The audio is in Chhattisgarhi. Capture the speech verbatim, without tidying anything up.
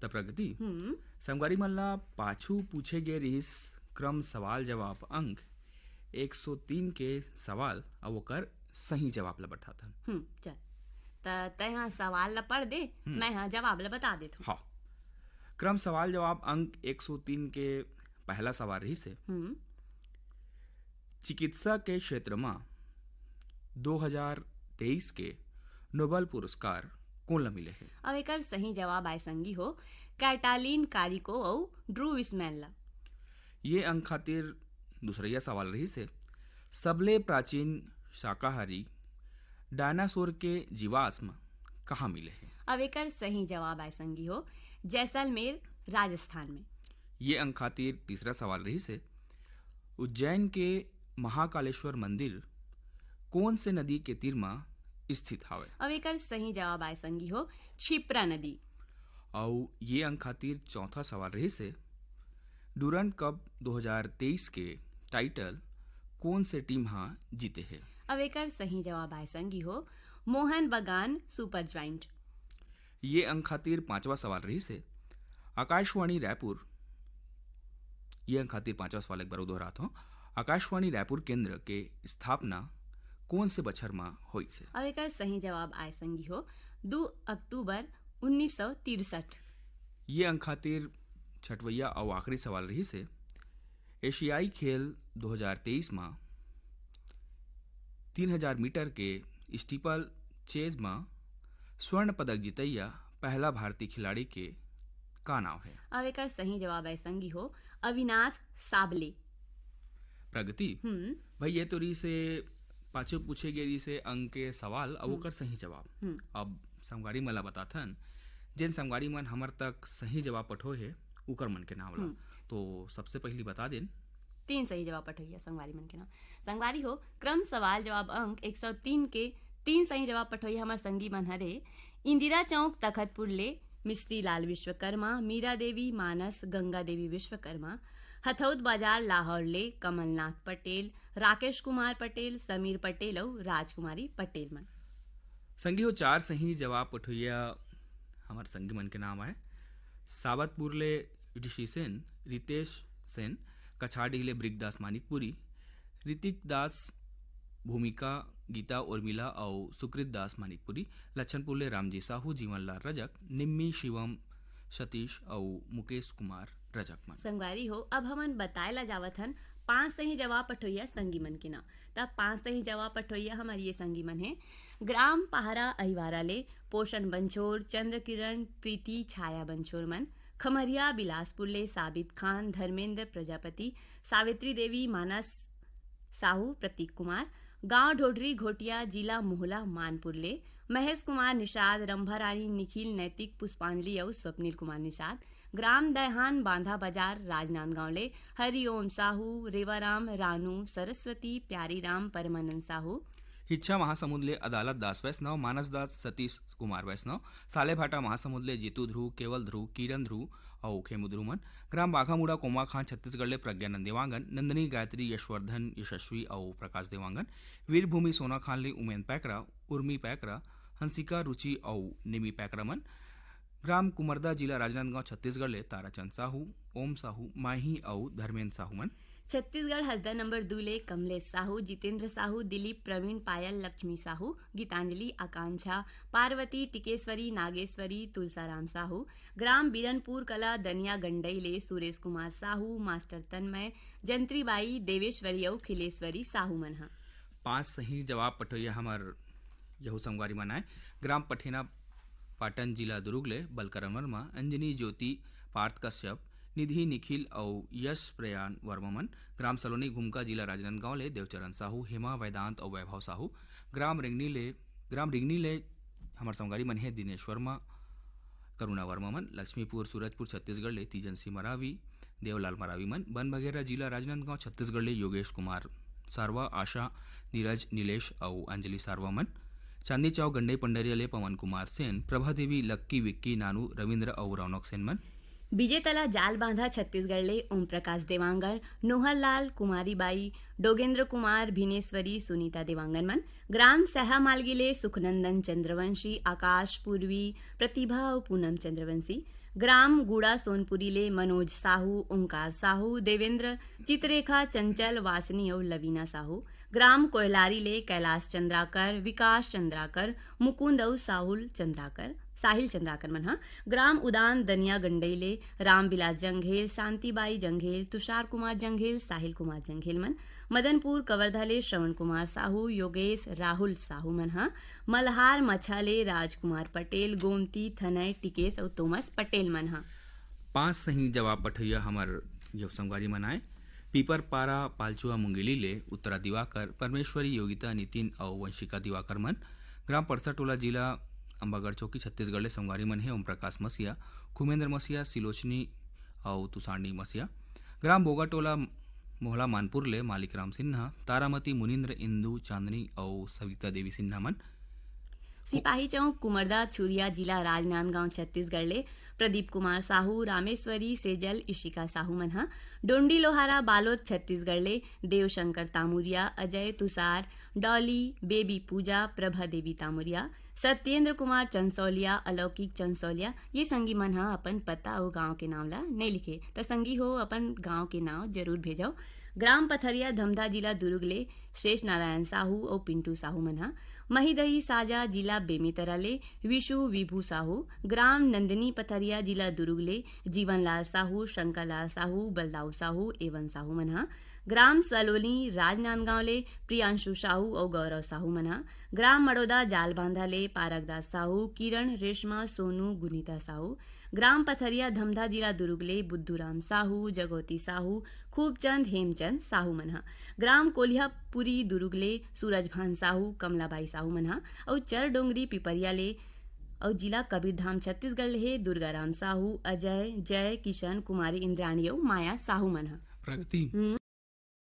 प्रगति, हम्म। संगवारी मन ला पाछू पूछे गे रिहिस क्रम सवाल जवाब अंक एक सौ तीन के सवाल अउ ओकर सही जवाब ला बताथन। हम्म, चल। त तैं ह सवाल ला पढ़ दे, हम्म। मैं ह जवाब ला बता देथूं। हाँ। क्रम सवाल जवाब अंक एक सौ तीन के पहला सवाल रहिस हे, हम्म। चिकित्सा के क्षेत्र म दो हज़ार तेईस के नोबेल पुरस्कार कोन ल मिले हे? अब एकर सही जवाब आय संगी हो, कैटालिन कारिको अउ ड्रू विसमैन ल। ये अंक खातिर दूसरइया सवाल रहिस हे, सबले प्राचीन शाकाहारी डायनासोर के जीवाश्म कहाँ मिले हे? अब एकर सही जवाब आय संगी हो, जैसलमेर, राजस्थान में। ये अंक खातिर तीसरा सवाल रहिस हे, उज्जैन के महाकालेश्वर मंदिर कोन से नदी के तीर म स्थित हावय? अब एकर सही जवाब आय संगी हो, क्षिप्रा नदी। अउ ये अंक खातिर चौथा सवाल रहिस हे, डुरंड कप दो हज़ार तेईस के टाइटल कोन से टीम ह जीते हे? अब एकर सही जवाब आय संगी हो, मोहन बगान सुपर ज्वाइंट। ये अंक खातिर पांचवा सवाल रहिस हे, आकाशवाणी रायपुर, ये अंक खातिर पांचवा सवाल एक बार दोहरात हूँ, आकाशवाणी रायपुर केंद्र के स्थापना कोन से बछर म होइस हे? अब एकर सही जवाब आय संगी हो, दू अक्टूबर उन्नीस सौ तिरसठ। ये अंक खातिर छठवैया अउ आखिरी सवाल रहिस हे, एशियाई खेल दो हज़ार तेईस म तीन हज़ार मीटर के स्टीपल चेज म स्वर्ण पदक जीतइया पहला भारतीय खिलाड़ी के का नाव हे? अब एकर सही जवाब आय संगी हो, अविनाश साबले। प्रगति, हम्म। भाई, ये तो रहिस हे पाछू पूछे गे रहिस हे अंक के सवाल अउ हम्म। ओकर सही जवाब। हम्म। अब संगवारी मन ला बताथन, जेन संगवारी मन हमर तक सही जवाब पठोए हे, उकर मन के नाव ला। हम्म। तो सबसे पहली बता देन। तीन सही जवाब पठोइया संगवारी मन के नाव। संगवारी हो, क्रम सवाल जवाब अंक एक सौ तीन के तीन सही जवाब पठोइया हमर संगी मन हरे, इंदिरा चौक तखतपुर ले मिश्री लाल विश्वकर्मा, मीरा देवी मानस, गंगा देवी विश्वकर्मा, हथौद बाजार लाहौर ले कमलनाथ पटेल, राकेश कुमार पटेल, समीर पटेल अउ राजकुमारी पटेल मन। संगी हो, चार सही जवाब पठोइया हमर संगी मन के नाम आय, सावतपुर ले ऋषि सेन, रितेश सेन, कछाड़ी ले ब्रिकदास मानिकपुरी, ऋतिक दास, भूमिका, गीता उर्मिला अउ सुकृत दास मानिकपुरी, लक्षणपुर ले रामजी साहू, जीवनलाल रजक, निम्मी, शिवम, सतीश अउ मुकेश कुमार रजक मन। संगवारी हो, अब हमन बताए ला जावत हन पांच सही जवाब पठोइया संगी मन के नाव। त पांच सही जवाब पठोइया हमर ये संगी मन हे, ग्राम पहारा अहिवारा ले पोषण बंछोर, चंद्र किरण, प्रीति, छाया बंछोर मन, खमरिया बिलासपुर ले साबित खान, धर्मेंद्र प्रजापति, सावित्री देवी, मानस साहू, प्रतीक कुमार, गांव ढोढरी घोटिया, जिला मोहला मानपुर ले महेश कुमार निषाद, रंभा रानी, निखिल, नैतिक, पुष्पांजलि अउ स्वप्निल कुमार निषाद, ग्राम दैहान बांधा बाजार राजनांदगांव ले हरिओम साहू, रेवाराम, रानू, सरस्वती, प्यारीराम, परमानंद साहू। हिच्छा महासमुंद ले अदालत दास वैष्णव, मानस दास, सतीश कुमार वैष्णव, सालेभाटा महासमुंद ले जीतू ध्रुव, केवल ध्रुव, किरण ध्रुव अउ खेमू ध्रुव मन। ग्राम बाघामुड़ा कोमाखान छत्तीसगढ़ ले प्रज्ञानंद देवांगन, नंदिनी, गायत्री, यशवर्धन, यशस्वी अउ प्रकाश देवांगन। वीरभूमि सोनाखान ले उमेन पैकरा, उर्मी पैकरा, हंसिका, रुचि अउ निमी पैकरा मन। ग्राम कुमरदा, जिला राजनांदगांव, छत्तीसगढ़ ले ताराचंद साहू, ओम साहू, माही अउ धर्मेंद्र साहू मन। छत्तीसगढ़ हसदा नंबर दू ले कमलेश साहू, जितेंद्र साहू, दिलीप, प्रवीण, पायल, लक्ष्मी साहू, गीतांजलि, आकांक्षा, पार्वती, टिकेश्वरी, नागेश्वरी, तुलसाराम साहू। ग्राम बीरनपुर कला दनिया गंडई ले सुरेश कुमार साहू, मास्टर तन्मय, जंत्रीबाई, देवेश्वरी अउ खिलेश्वरी साहू मन ह। पांच सही जवाब पठोइया हमर यहू संगवारी मन आय। ग्राम पठेना पाटन, जिला दुरूग ले बलकरण वर्मा, अंजनी, ज्योति, पार्थ कश्यप, निधि, निखिल अउ यश प्रयान वर्मा मन। ग्राम सलोनी घुमका, जिला राजनांदगांव ले देवचरण साहू, हेमा, वेदांत अउ वैभव साहू। ग्राम रिंगनी ले, ग्राम रिंगनी ले हमर संगवारी मन हे दिनेश वर्मा, करुणा वर्मा मन। लक्ष्मीपुर सूरजपुर छत्तीसगढ़ ले तीजन सिंह मरावी, देवलाल मरावी मन। बन बघेरा, जिला राजनांदगांव, छत्तीसगढ़ ले योगेश कुमार सारवा, आशा, नीरज, नीलेश अउ अंजलि सारवा मन। चांदनी चौक गंडई पंडरिया ले पवन कुमार सेन, प्रभा देवी, लक्की, विक्की, नानू, रविंद्र अउ रौनक सेन मन। विजेता ला जाल बांधा छत्तीसगढ़ ले ओम प्रकाश देवांगन, नोहर लाल, कुमारी बाई, डोगेंद्र कुमार, भिनेश्वरी, सुनीता देवांगन मन। ग्राम सहा मालगी ले सुखनंदन चंद्रवंशी, आकाश, पूर्वी, प्रतिभा अउ पूनम चंद्रवंशी। ग्राम गुड़ा सोनपुरी ले मनोज साहू, ओंकार साहू, देवेंद्र, चित्ररेखा, चंचल, वासनी अउ लवीना साहू। ग्राम कोयलारी ले कैलाश चंद्राकर, विकास चंद्राकर, मुकुंद अउ साहुल चंद्राकर, साहिल चंद्राकर मन ह। ग्राम उदान दनिया गंडई ले रामविलास जंघेल, शांतिबाई जंघेल, तुषार कुमार जंघेल, साहिल कुमार जंघेल मन। मदनपुर कवर्धा ले श्रवण कुमार साहू, योगेश, राहुल साहू मन ह। मल्हार मछा ले राजकुमार पटेल, गोमती, थनय, टिकेश अउ तोमस पटेल मन ह। पांच सही जवाब पठइया हमर यो संगवारी मन आय। पीपर पारा पालचुआ मुंगेली ले उत्तरा दिवाकर, परमेश्वरी, योगिता, नितिन अउ वंशिका दिवाकर मन। ग्राम परसा टोला, जिला अंबागढ़ चौकी, छत्तीसगढ़ ले संगवारी मन हे ओम प्रकाश मसिया, खुमेंद्र मसिया, सिलोचनी अउ तुषारनी मसिया। ग्राम बोगा टोला, मोहला मानपुर ले मालिक राम सिन्हा, तारामती, मुनिंद्र, इंदु, चांदनी अउ सविता देवी सिन्हा मन। सिपाही चौक, कुमरदा छुरिया, जिला राजनांदगांव, छत्तीसगढ़ ले प्रदीप कुमार साहू, रामेश्वरी, सेजल, इशिका साहू मन ह। डोंडी लोहारा, बालोद, छत्तीसगढ़ ले देवशंकर तामुरिया, अजय, तुषार, डॉली, बेबी पूजा, प्रभा देवी तामुरिया, सत्येंद्र कुमार चंसौलिया, अलौकिक चंसौलिया, ये संगी मन ह अपन पता अउ गांव के नाम ला नइ लिखे, त संगी हो, अपन गांव के नाम जरूर भेजव। ग्राम पथरिया, धमधा, जिला दुर्ग ले श्रेष्ठ नारायण साहू अउ पिंटू साहू मन ह। महीदही साजा, जिला बेमेतरा ले विशु विभू साहू। ग्राम नंदिनी पथरिया, जिला दुर्ग ले जीवनलाल साहू, शंकरलाल साहू, बलदाऊ साहू, एवन साहू मन ह। ग्राम सलोनी, राजनांदगांव ले प्रियांशु साहू अउ गौरव साहू मन ह। ग्राम मड़ोदा, जालबांधा ले पारकदास साहू, किरण, रेशमा, सोनू, गुनीता साहू। ग्राम पथरिया, धमधा, जिला दुर्ग ले बुद्धूराम साहू, जगौती साहू, खूबचंद, हेमचंद साहू मन ह। ग्राम कोलिहापुरी, दुर्ग ले सूरजभान साहू, कमलाबाई साहू मन ह। अउ चर डोंगरी, पिपरिया ले अउ जिला कबीरधाम, छत्तीसगढ़ ले हे दुर्गाराम साहू, अजय, जय, किशन, कुमारी इंद्राणी अउ माया साहू मन ह। प्रगति। हम्म।